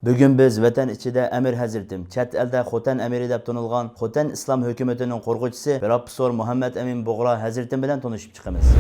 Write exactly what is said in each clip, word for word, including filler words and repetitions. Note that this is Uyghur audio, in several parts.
بۈگۈن بىز ۋەتەن ئىچىدە ئەمىر ھەزرىتىم، چەت ئەلدە خوتەن ئەمىرى دەپ تونۇلغان خوتەن ئىسلام ھۆكۈمىتىنىڭ قۇرغۇچىسى پروفېسسور مۇھەممەد ئەمىن بۇغرا ھەزرىتىم بىلەن تونۇشۇپ چىقىمىز.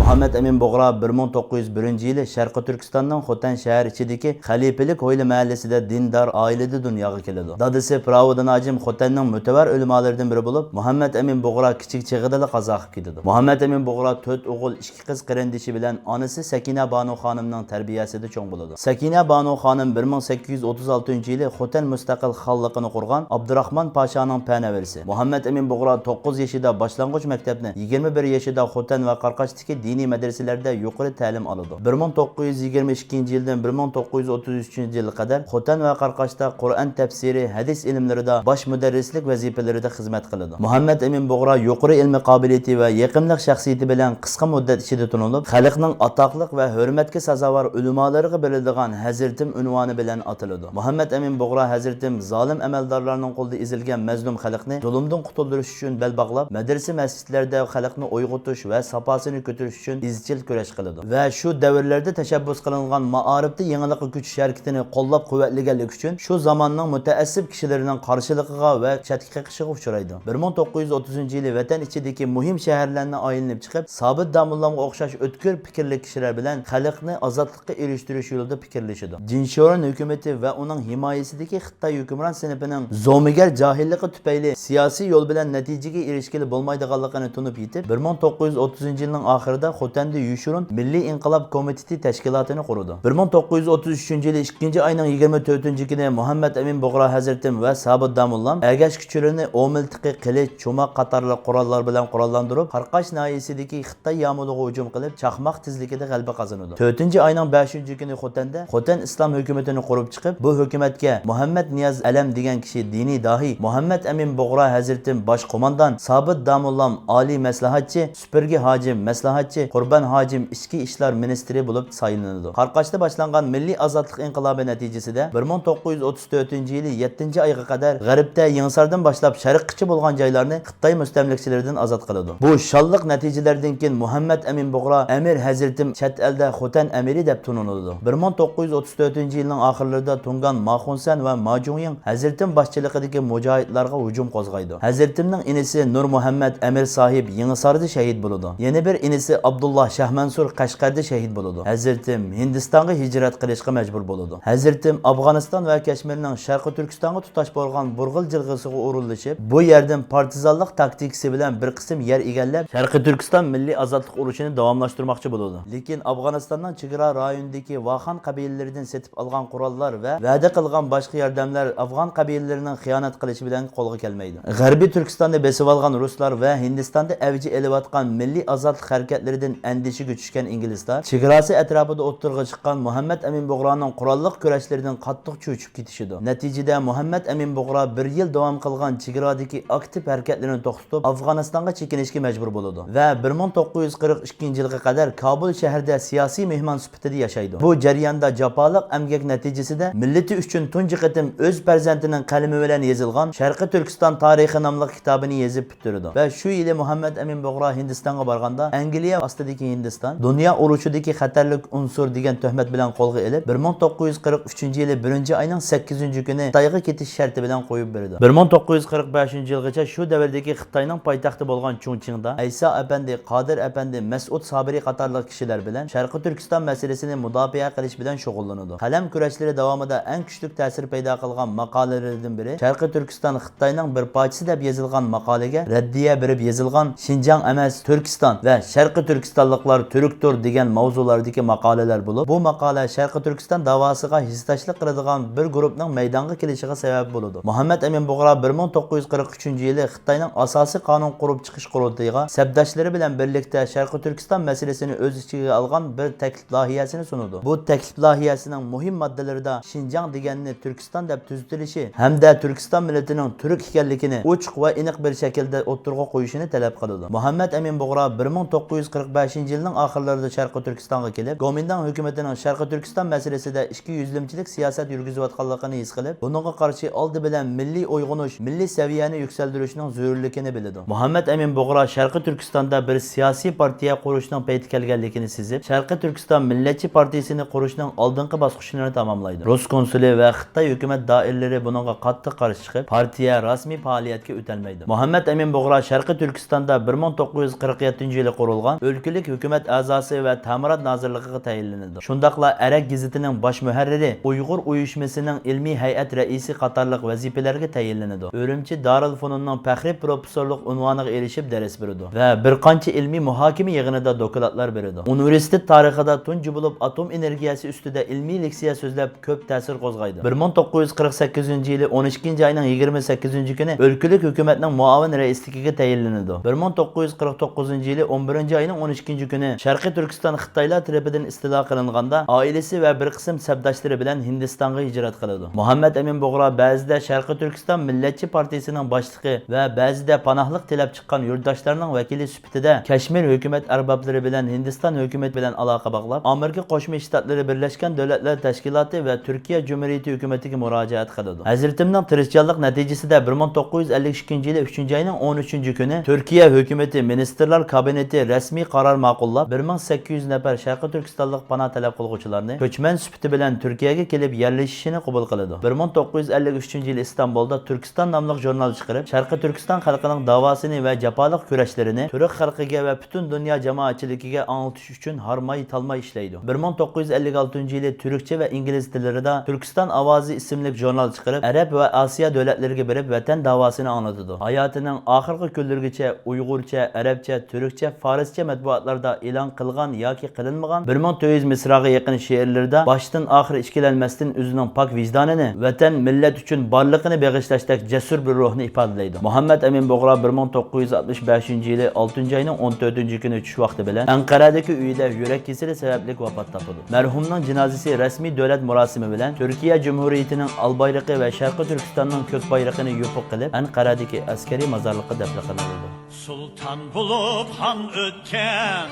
مۇھەممەد ئەمىن بۇغرا بىر مىڭ توققۇز يۈز بىرىنچى يىلى شەرقىي تۈركىستاننىڭ خوتەن شەھەر ئىچىدىكى خەلىپىلىك ھويلا مەھەللىسىدە دىندار ئائىلىدە دۇنياغا كېلىدۇ. دادىسى پىراۋۇدىن ھاجىم خوتەننىڭ مۆتىۋەر ئۆلىمالىرىدىن بىرى بولۇپ، مۇھەممەد ئەمىن بۇغرا كىچىك چېغىدىلا قازا قىلىپ كېتىدۇ. مۇھەممەد ئەمىن بۇغرا تۆت ئوغۇل، ئىككى قىز قېرىندىشى بىلەن ئانىسى سەكىنە بانۇ خانىمنىڭ تەربىيەسىدە چوڭ بولىدۇ. سەكىنە بانۇ خانىم بىر مىڭ سەككىز يۈز ئوتتۇز ئالتىنچى يىلى خوتەن مۇستەقىل خانلىقىنى قۇرغان ئابدۇراخمان پاشانىڭ پەنەۋىرىسى. مۇھەممەد ئەمىن بۇغرا توققۇز يېشىدا باشلانغۇچ مەكتەپنى، يىگىرمە بىر يېشىدا خوتەن ۋە قاراقاشتىكى دىنىي مەدرىسىلەردە يۇقىرى تەلىم ئالىدۇ. بىر مىڭ توققۇز يۈز يىگىرمە ئىككىنچى يىلدىن بىر مىڭ توققۇز يۈز ئوتتۇز ئۈچىنچى يىلغا قەدەر خوتەن ۋە قاراقاشتا قۇرئان تەپسىرى، ھەدىس ئىلىملىرىدا باش مۇدەررىسلىك ۋەزىپىلىرىدە خىزمەت قىلىدۇ. مۇھەممەد ئەمىن بۇغرا يۇقىرى ئىلمىي قابىلىيىتى ۋە يېقىملىق شەخسىيىتى بىلەن قىسقا مۇددەت ئىچىدە تونۇلۇپ، خەلقنىڭ ئاتاقلىق ۋە ھۆرمەتكە سازاۋەر ئۆلىمالىرىغا بېرىلىدىغان ھەزرىتىم ئۇنۋانى بىلەن ئاتىلىدۇ. مۇھەممەد ئەمىن بۇغرا ھەزرىتىم زالىم ئەمەلدارلارنىڭ قولىدا ئېزىلگەن مەزلۇم خەلقنى زۇلۇمدىن قۇتۇلدۇرۇش ئۈچۈن بەل باغلاپ، مەدرىسە، مەسچىتلەردە خەلقنى ئويغىتىش ۋە ساپاسىنى كۆتۈرۈش ئۈچۈن ئىزچىل كۈرەش قىلىدۇ ۋە شۇ دەۋرلەردە تەشەببۇس قىلىنغان مائارىپتا يېڭىلىققا كۆچۈش ھەرىكىتىنى قوللاپ قۇۋۋەتلىگەنلىكى ئۈچۈن شۇ زاماننىڭ مۇتەئەسسىپ كىشىلىرىنىڭ قارشىلىقىغا ۋە چەتكە قېقىشىغا ئۇچرايدۇ. بىر مىڭ توققۇز يۈز ئوتتۇزىنچى يىلى ۋەتەن ئىچىدىكى مۇھىم شەھەرلەرنى ئايلىنىپ چىقىپ، سابىت داموللامغا ئوخشاش ئۆتكۈر پىكىرلىك كىشىلەر بىلەن خەلقنى ئازادلىققا ئېرىشتۈرۈش يولىدا پىكىرلىشىدۇ. جىن شيورۇن ھۆكۈمىتى ۋە ئۇنىڭ ھىمايىسىدىكى خىتاي ھۆكۈمران سىنىپىنىڭ زومىگەر جاھىللىقى تۈپەيلى سىياسىي يول بىلەن نەتىجىگە ئېرىشكىلى بولمايدىغانلىقىنى تونۇپ يېتىپ، بىر مىڭ توققۇز يۈز ئوتتۇزىنچى يىلنىڭ ئاخىرىدا خوتەندە يوشۇرۇن مىللىي ئىنقىلاب كومىتېتى تەشكىلاتىنى قۇرىدۇ. بىر مىڭ توققۇز يۈز ئوتتۇز ئۈچىنچى يىلى ئىككىنچى ئاينىڭ يىگىرمە تۆتىنچى كۈنى مۇھەممەد ئەمىن بۇغرا ھەزرىتىم ۋە سابىت داموللام ئەگەشكۈچىلىرىنى ئومىلتىقى، قىلىچ، چوماق قاتارلىق قوراللار بىلەن قوراللاندۇرۇپ، قاراقاش ناھىيەسىدىكى خىتاي يامۇلىغا ھۇجۇم قىلىپ، چاقماق تېزلىكىدە غەلىبە قازىنىدۇ. تۆتىنچى ئاينىڭ بەشىنچى كۈنى خوتەندە خوتەن ئىسلام ھۆكۈمىتىنى قۇرۇپ چىقىپ، بۇ ھۆكۈمەتكە مۇھەممەد نىياز ئەلەم دېگەن كىشى دىنىي داھىي، مۇھەممەد ئەمىن بۇغرا ھەزرىتىم باش قوماندان، سابىت داموللام ئالىي مەسلىھاتچى، سۈپۈرگە ھاجىم مەسلىھاتچى، قۇربان ھاجىم ئىچكى ئىشلار مىنىستىرى بولۇپ سايلىنىدۇ. قاراقاشتا باشلانغان مىللىي ئازادلىق ئىنقىلابى نەتىجىسىدە بىر مىڭ توققۇز يۈز ئوتتۇز تۆتىنچى يىلى يەتتىنچى ئايغا قەدەر غەربتە يېڭىساردىن باشلاپ شەرققىچە بولغان جايلارنى خىتاي مۇستەملىكىچىلىرىدىن ئازاد قىلىدۇ. بۇ شانلىق نەتىجىلەردىن كېيىن مۇھەممەد ئەمىن بۇغرا ئەمىر ھەزرىتىم چەت ئەلدە خوتەن ئەمىرى دەپ تونۇلىدۇ. بىر مىڭ توققۇز يۈز ئوتتۇز تۆتىنچى يىلنىڭ ئاخىرلىرىدا تۇڭگان ما خۇنسەن ۋە ما جۇڭيىڭ ھەزرىتىم باشچىلىقىدىكى مۇجاھىدلارغا ھۇجۇم قوزغايدۇ. ھەزرىتىمنىڭ ئىنىسى نۇر مۇھەممەد ئەمىر ساھىب يېڭىساردا شەھىت بولىدۇ. يەنە بىر ئىنىسى ئابدۇللا شاھمەنسۇر قەشقەردە شەھىت بولىدۇ. ھەزرىتىم ھىندىستانغا ھىجرەت قىلىشقا مەجبۇر بولىدۇ. ھەزرىتىم ئافغانىستان ۋە كەشمىرنىڭ شەرقىي تۈركىستانغا تۇتاش بولغان بۇرغىل جىلغىسىغا ئورۇنلىشىپ، بۇ يەردىن پارتىزانلىق تاكتىكىسى بىلەن بىر قىسىم يەر ئىگىلەپ، شەرقىي تۈركىستان مىللىي ئازادلىق ئۇرۇشىنى داۋاملاشتۇرماقچى بولىدۇ. لېكىن ئافغانىستاننىڭ چېگرا رايونىدىكى ۋاخان قەبىلىلىرىدىن سېتىپ ئالغان قوراللار ۋە ۋەدە قىلغان باشقا ياردەملەر ئافغان قەبىلىلىرىنىڭ خىيانەت قىلىشى بىلەن قولغا كەلمەيدۇ. غەربىي تۈركىستاننى بېسىۋالغان رۇسلار ۋە ھىندىستاندا ئەۋج ئېلىۋاتقان مىللىي ئازادلىق ھەرىكەتلىرىدىن ئەندىشىگە چۈشكەن ئىنگلىزلار چېگراسى ئەتراپىدا ئوتتۇرىغا چىققان مۇھەممەد ئەمىن بۇغرانىڭ قوراللىق كۈرەشلىرىدىن قاتتىق چۆچۈپ كېتىشىدۇ. نەتىجىدە مۇھەممەد ئەمىن بۇغرا بىر يىل داۋام قىلغان چېگرادىكى ئاكتىپ ھەرىكەتلىرىنى توختىتىپ، ئافغانىستانغا چېكىنىشكە مەجبۇر بولىدۇ ۋە بىر مىڭ توققۇز يۈز قىرىق ئىككىنچى يىلغا قەدەر كابۇل شەھىرىدە سىياسىي مېھمان سۈپىتىدە ياشايدۇ. بۇ جەرياندا جاپالىق ئەمگەك نەتىجىسىدە مىللىتى ئۈچۈن تۇنجى قېتىم ئۆز پەرزەنتىنىڭ قەلىمى بىلەن يېزىلغان شەرقىي تۈركىستان تارىخى ناملىق كىتابىنى يېزىپ پۈتتۈرىدۇ ۋە شۇ يىلى مۇھەممەد ئەمىن بۇغرا ھىندىستانغا بارغاندا، ئەنگلىيە ئاستىدىكى ھىندىستان دۇنيا ئۇرۇشىدىكى خەتەرلىك ئۇنسۇر دېگەن تۆھمەت بىلەن قولغا ئېلىپ، بىر مىڭ توققۇز يۈز قىرىق ئۈچىنچى يىلى بىرىنچى ئاينىڭ سەككىزىنچى كۈنى خىتايغا كېتىش شەرتى بىلەن قويۇپ بېرىدۇ. بىر مىڭ توققۇز يۈز قىرىق بەشىنچى يىلغىچە شۇ دەۋردىكى خىتاينىڭ پايتەختى بولغان چۇڭچىڭدا ئەيسا ئەپەندى، قادىر ئەپەندى، مەسئۇد سابىرى قاتارلىق كىشىلەر بىلەن شەرقىي تۈركىستان مەسىلىسىنى مۇداپىئە قىلىش بىلەن شۇغۇللىنىدۇ. قەلەم كۈرەشلىرى داۋامىدا ئەڭ كۈچلۈك تەسىر پەيدا قىلغان ماقالىلىرىدىن بىرى شەرقىي تۈركىستان خىتاينىڭ بىر پارچىسى دەپ يېزىلغان ماقالىگە رەددىيە بېرىپ يېزىلغان شىنجاڭ ئەمەس، تۈركىستان ۋە شەرقىي تۈركىستانلىقلار تۈركتۇر دېگەن ماۋزۇلاردىكى ماقالىلەر بولۇپ، بۇ ماقالە شەرقىي تۈركىستان داۋاسىغا ھېسداشلىق قىلىدىغان بىر گۇرۇپنىڭ مەيدانغا كېلىشىغا سەۋەب بولىدۇ. مۇھەممەد ئەمىن بۇغرا بىر مىڭ توققۇز يۈز قىرىق ئۈچىنچى يىلى خىتاينىڭ ئاساسىي قانۇن قۇرۇپ چىقىش قۇرۇلتىيىغا سەپداشلىرى بىلەن بىرلىكتە شەرقىي تۈركىستان مەسىلىسىنى ئۆز ئىچىگە ئالغان بىر تەكلىپ لايىھەسىنى سۇنىدۇ. بۇ تەكلىپ لايىھەسىنىڭ مۇھىم ماددىلىرىدا شىنجاڭ دېگەننى تۈركىستان دەپ تۈزىتىلىشى ھەمدە تۈركىستان مىللىتىنىڭ تۈرك ئىكەنلىكىنى ئوچۇق ۋە ئېنىق بىر شەكىلدە ئوتتۇرىغا قويۇشىنى تەلەپ قىلىدۇ. مۇھەممەد ئەمىن بۇغرا بىر مىڭ توققۇز يۈز قىرىق بەشىنچى يىلنىڭ ئاخىرلىرىدا شەرقىي تۈركىستانغا كېلىپ، گومىنداڭ ھۆكۈمىتىنىڭ شەرقىي تۈركىستان مەسىلىسىدە ئىچكى يۈزلىمىچىلىك سىياسەت يۈرگۈزۈۋاتقانلىقىنى ھېس قىلىپ، بۇنىڭغا قارشى ئالدى بىلەن مىللىي ئويغىنىش، مىللىي سەۋىيەنى يۈكسەلدۈرۈشنىڭ زۆرۈرلۈكىنى بىلىدۇ. مۇھەممەد ئەمىن بۇغرا شەرقىي تۈركىستاندا بىر سىياسىي پارتىيە قۇرۇشنىڭ پەيتى كەلگەنلىكىنى سېزىپ، شەرقىي تۈركىستان مىللەتچى پارتىيىسىنى قۇرۇشنىڭ ئالدىنقى باسقۇچلىرىنى تاماملايدۇ. رۇس كونسۇلى ۋە خىتاي ھۆكۈمەت دائىرىلىرى بۇنىڭغا قاتتىق قارشى چىقىپ، پارتىيە رەسمىي پائالىيەتكە ئۆتەلمەيدۇ. مۇھەممەد ئەمىن بۇغرا شەرقىي تۈركىستاندا بىر مىڭ توققۇز يۈز قىرىق يەتتىنچى يىلى قۇرۇلغان ئۆلكىلىك ھۆكۈمەت ئەزاسى ۋە تەمىرات نازىرلىقىغا تەيىنلىنىدۇ. شۇنداقلا ئەرەك گېزىتىنىڭ باش مۇھەررىرى، ئۇيغۇر ئۇيۇشمىسىنىڭ ئىلمىي ھەيئەت رەئىسى قاتارلىق ۋەزىپىلەرگە تەيىنلىنىدۇ. ئۈرۈمچى دارىلفۇنۇننىڭ پەخرىي پروفېسسورلۇق ئۇنۋانىغا ئېرىشىپ دەرس بېرىدۇ ۋە بىر قانچە ئىلمىي مۇھاكىمە يىغىنىدا دوكلاتلار بېرىدۇ. ئۇنىۋېرسىتېت تارىخىدا تۇنجى بولۇپ ئاتوم ئېنېرگىيەسى ئۈستىدە ئىلمىي لېكسىيە سۆزلەپ، كۆپ تەسىر قوزغايدۇ. بىر مىڭ توققۇز يۈز قىرىق سەككىزىنچى يىلى ئون ئىككىنچى ئاينىڭ يىگىرمە سەككىزىنچى كۈنى ئۆلكىلىك ھۆكۈمەتنىڭ مۇئاۋىن رەئىسلىكىگە تەيىنلىنىدۇ. بىر مىڭ توققۇز يۈز قىرىق توققۇزىنچى يىلى ئون بىرىنچى ئاينىڭ ئون ئىككىنچى كۈنى شەرقىي تۈركىستان خىتايلار تەرىپىدىن ئىستىلا قىلىنغاندا، ئائىلىسى ۋە بىر قىسىم سەپداشلىرى بىلەن ھىندىستانغا ھىجرەت قىلىدۇ. مۇھەممەد ئەمىن بۇغرا بەزىدە شەرقىي تۈركىستان مىللەتچى پارتىيىسىنىڭ باشلىقى ۋە بەزىدە پاناھلىق تىلەپ چىققان يۇرتداشلارنىڭ ۋەكىلى سۈپىتىدە كەشمىر ھۆكۈمەت ئەربابلىرى بىلەن ھىندىستان ھۆكۈمىتى بىلەن ئالاقە باغلاپ، ئامېرىكا قوشما شتاتلىرى بىرلەشكەن دۆلەتلەر تەشكىلاتى ۋە تۈركىيە جۇمھۇرىيىتى ھۆكۈمىتىگە مۇراجىئەت قىلىدۇ. ھەزرىتىمنىڭ تىرىشچانلىق نەتىجىسىدە بىر مىڭ توققۇز يۈز ئەللىك ئىككىنچى يىلى ئۈچىنچى ئاينىڭ ئون ئۈچىنچى كۈنى تۈركىيە ھۆكۈمىتى مىنىستىرلار كابىنېتى رەسمىي قارار ماقۇللاپ، بىر مىڭ سەككىز يۈز نەپەر شەرقىي تۈركىستانلىق پاناھ تەلەپ قىلغۇچىلارنى كۆچمەن سۈپىتى بىلەن تۈركىيەگە كېلىپ يەرلىشىشىنى قوبۇل قىلىدۇ. بىر مىڭ توققۇز يۈز ئەللىك ئۈچىنچى يىلى ئىستانبۇلدا تۈركىستان ناملىق ژۇرنال چىقىرىپ، شەرقىي تۈركىستان خەلقىنىڭ داۋاسىنى ۋە جاپالىق كۈرەشلىرىنى تۈرك خەلقىگە ۋە پۈتۈن دۇنيا جامائەتچىلىكىگە ئاڭلىتىش ئۈچۈن ھارماي-تالماي ئىشلەيدۇ. بىر مىڭ توققۇز يۈز ئەللىك ئالتىنچى يىلى تۈركچە ۋە ئىنگلىز تىللىرىدا تۈركىستان ئاۋازى ئىسىملىك ژۇرنال چىقىرىپ، ئەرەب ۋە ئاسىيا دۆلەتلىرىگە بېرىپ ۋەتەن داۋاسىنى ئاڭلىتىدۇ. ھاياتىنىڭ ئاخىرقى كۈنلىرىگىچە ئۇيغۇرچە، ئەرەبچە، تۈركچە، فارسچە مەتبۇئاتلاردا ئېلان قىلغان ياكى قىلىنمىغان بىر مىڭ تۆت يۈز مىسراغا يېقىن شېئىرلىرىدا باشتىن ئاخىر ئىككىلەنمەستىن ئۆزىنىڭ پاك ۋىجدانىنى، ۋەتەن، مىللەت ئۈچۈن بارلىقىنى بېغىشلاشتەك جەسۇر بىر روھنى ئىپادىلەيدۇ. مۇھەممەد ئەمىن بۇغرا بىر مىڭ توققۇز يۈز ئاتمىش بەشىنچى يىلى ئالتىنچى ئاينىڭ ئون تۆتىنچى كۈنى چۈش ۋاقتى بىلەن ئەنقەرەدىكى ئۆيىدە يۈرەك كېسىلى سەۋەبلىك ۋاپات تاپىدۇ. مەرھۇمنىڭ جىنازىسى رەسمىي دۆلەت مۇراسىمى بىلەن تۈركىيە جۇمھۇرىيىتىنىڭ ئال بايرىقى ۋە شەرقىي تۈركىستاننىڭ كۆك بايرىقىنى يوپۇق قىلىپ، ئەنقەرەدىكى ئەسكەرىي مازارلىققا دەپنە قىلىنىدۇ. سۇلتان بولۇپ خان ئۆتكەن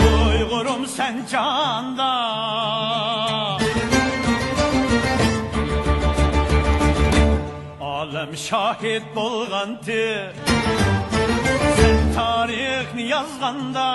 ئۇيغۇرۇم سەن جاندا. ئالەم شاھىت بولغانتى سەن تارىخنى يازغاندا.